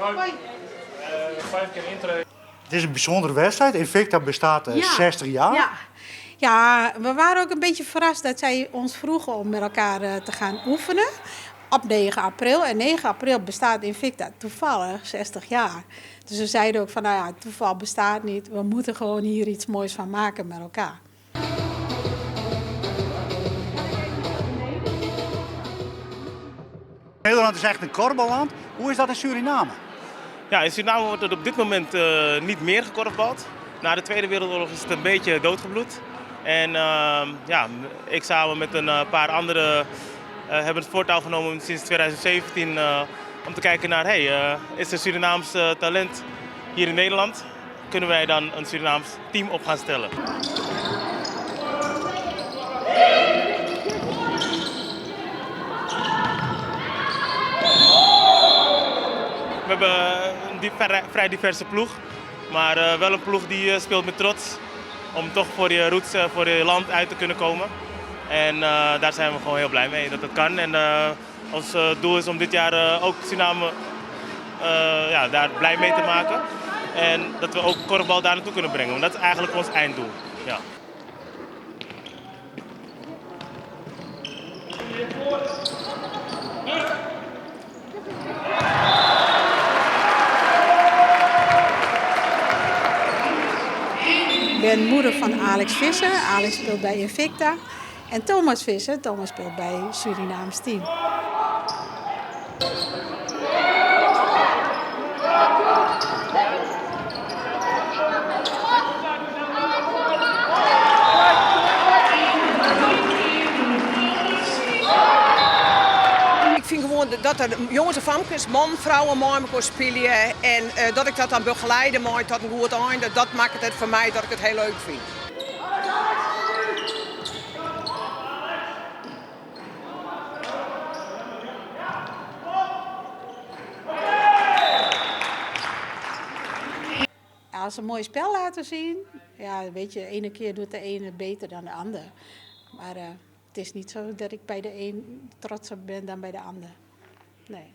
Hoi. Het is een bijzondere wedstrijd. Invicta bestaat 60 jaar. Ja. Ja, we waren ook een beetje verrast dat zij ons vroegen om met elkaar te gaan oefenen op 9 april. En 9 april bestaat Invicta toevallig 60 jaar. Dus we zeiden ook van, nou ja, toeval bestaat niet. We moeten gewoon hier iets moois van maken met elkaar. Nederland is echt een korfballand. Hoe is dat in Suriname? Ja, in Suriname wordt het op dit moment niet meer gekorfbald. Na de Tweede Wereldoorlog is het een beetje doodgebloed. En ja, ik samen met een paar anderen hebben het voortouw genomen sinds 2017 om te kijken naar, hey, is er Surinaams talent hier in Nederland? Kunnen wij dan een Surinaams team op gaan stellen? We hebben een vrij diverse ploeg, maar wel een ploeg die speelt met trots. Om toch voor je roots, voor je land uit te kunnen komen. En daar zijn we gewoon heel blij mee dat dat kan. En ons doel is om dit jaar ook Suriname daar blij mee te maken. En dat we ook korfbal daar naartoe kunnen brengen. Want dat is eigenlijk ons einddoel. Ja. Ik ben moeder van Alex Visser. Alex speelt bij Invicta. En Thomas Visser. Thomas speelt bij Surinaams team. Ik vind gewoon dat er jongens en famkes, man, vrouwen, met elkaar spelen. En dat ik dat dan begeleiden mag tot een goed einde, dat maakt het voor mij dat ik het heel leuk vind. Als ze een mooi spel laten zien, ja, weet je, de ene keer doet de ene beter dan de ander. Maar het is niet zo dat ik bij de een trotser ben dan bij de ander. Nee.